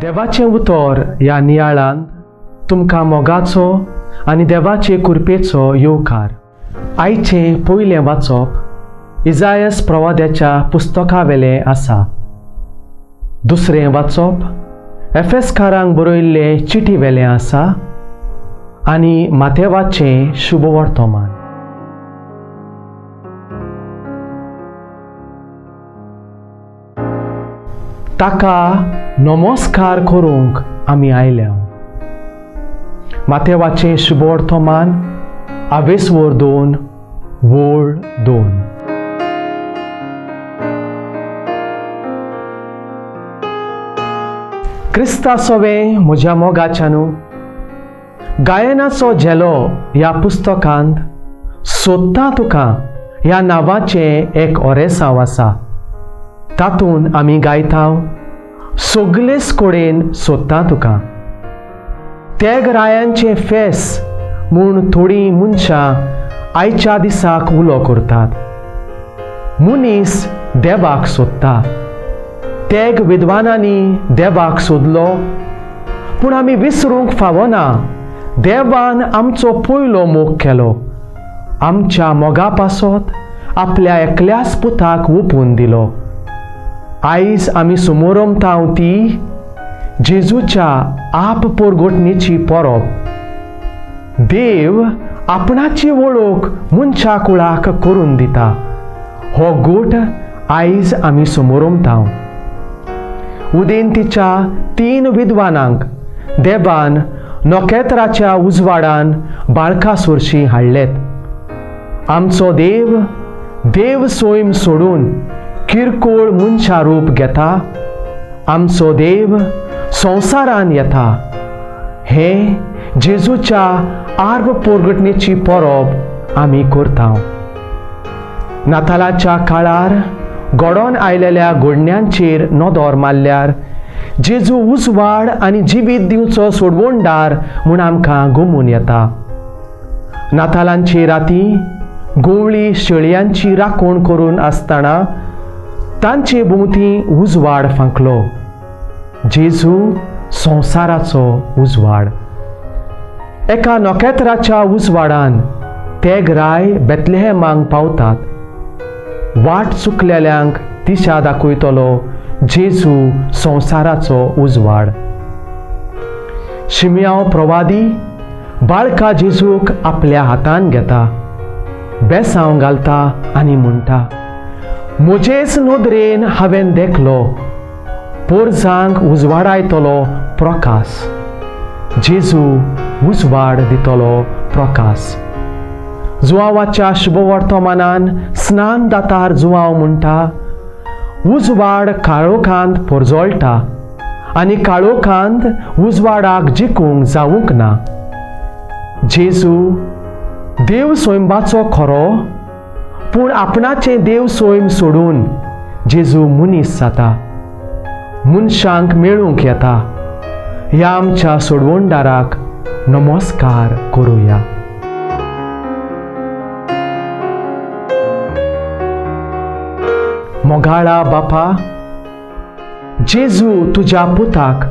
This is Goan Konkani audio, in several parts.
देवाचें उतर ह्या नियाळांत तुमकां मोगाचो आनी देवाचे कृपेचो येवकार. आयचें पयलें वाचप इजायस प्रवाद्याच्या पुस्तकावेलें आसा. दुसरें वाचप एफेसकारांक बरयल्ले चिटी वेलें आसा आनी मातेवाचें शुभवर्तमान. ताका नमस्कार करूंक आमी आयल्या. मातेवाचें शुभवर्तमान आवेसवर 2 वोळ 2. क्रिस्ता सोवे म्हज्या मोगाच्यानू गायनाचो झेलो ह्या पुस्तकांत सोदता तुका ह्या नांवाचें एक ओरेसांव आसा. तातूंत आमी गायता सगलेच कडेन सोदता तुका. तेग रायांचें फेस म्हूण थोडीं मनशां आयच्या दिसाक उलो करतात. मनीस देवाक सोदता. तेग विद्वानांनी देवाक सोदलो, पूण आमी विसरूंक फावना देवान आमचो पयलो मोग केलो. आमच्या मोगा पासत आपल्या एकल्याच पुताक ओपून दिलो. आयज आमी समोरमता ती जेजूच्या आप पोरगोटणेची परब. देव आपणाची वळख मनशा कुळाक करून दिता. हो गोट आयज आमी समोरमता. उदेंतीच्या 3 विद्वानांक देवान नखेत्राच्या उजवाडान बाळका सोरशी हाडलेत. आमचो देव देव सोयम सोडून किरकोळ मनशा रूप घेता. आमचो देव संवसारान येता. हे जेजूच्या आर्व पोरगटणेची परब आमी करता. नातालाच्या काळार घडोवन आयलेल्या घडण्यांचेर नदर मारल्यार जेजू उजवाड आनी जिवीत दिवचो सोडवणदार म्हूण आमकां गमून येता. नातालांची राती गवळी शेळयांची राखण करून आसतना तांचे भोंवती उजवाड फांकलो. जेजू संवसाराचो उजवाड. एका नखेत्राच्या उजवाडान ते राय बेतलेहेमांक पावतात. वाट चुकलेल्यांक दिशा दाखयतलो जेजू संवसाराचो उजवाड. शिमयाव प्रवादी बाळका जेजूक आपल्या हातान घेता, बेसांव घालता आनी म्हणटा, म्हजेच नदरेन हांवें देखलो पोरजांक उजवाडायतलो प्रकाश. जेजू उजवाड दितलो प्रकाश. जुवावाच्या शुभवर्तमानान स्नान दातार जुवाव म्हणटा, उजवाड काळोखांत पोरजोळटा आनी काळोखांत उजवाडाक जिखूंक जावंक ना. जेजू देव सोयंबाचो खरो, पूण आपणाचें देव सोयम सोडून जेजू मनीस जाता, मनशांक मेळूंक येता. ह्या आमच्या सोडवणदाराक नमस्कार करुया. मोगाळा बापा, जेजू तुज्या पुताक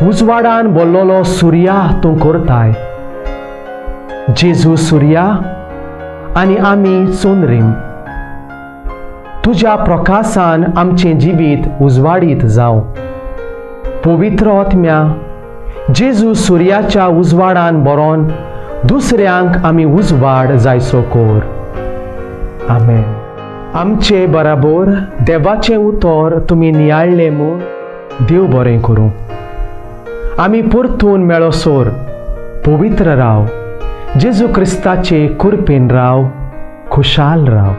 उजवाडान बोल्लोलो सुर्या तूं करताय. जेजू सुर्या आनी आमी चंद्रीम. तुज्या प्रकाशान आमचें जिवीत उजवाडीत जावं. पवित्र आत्म्या, जेजू सुर्याच्या उजवाडान बरोवन दुसऱ्यांक आमी उजवाड जायसो कोर. आमेन. आमचे बराबर देवाचें उतर तुमी नियाळ्ळें म्हूण देव बरें करूं. आमी परतून मेळोसर पवित्र राव, जेजू क्रिस्ताचे कृपेन राव, खुशाल राव.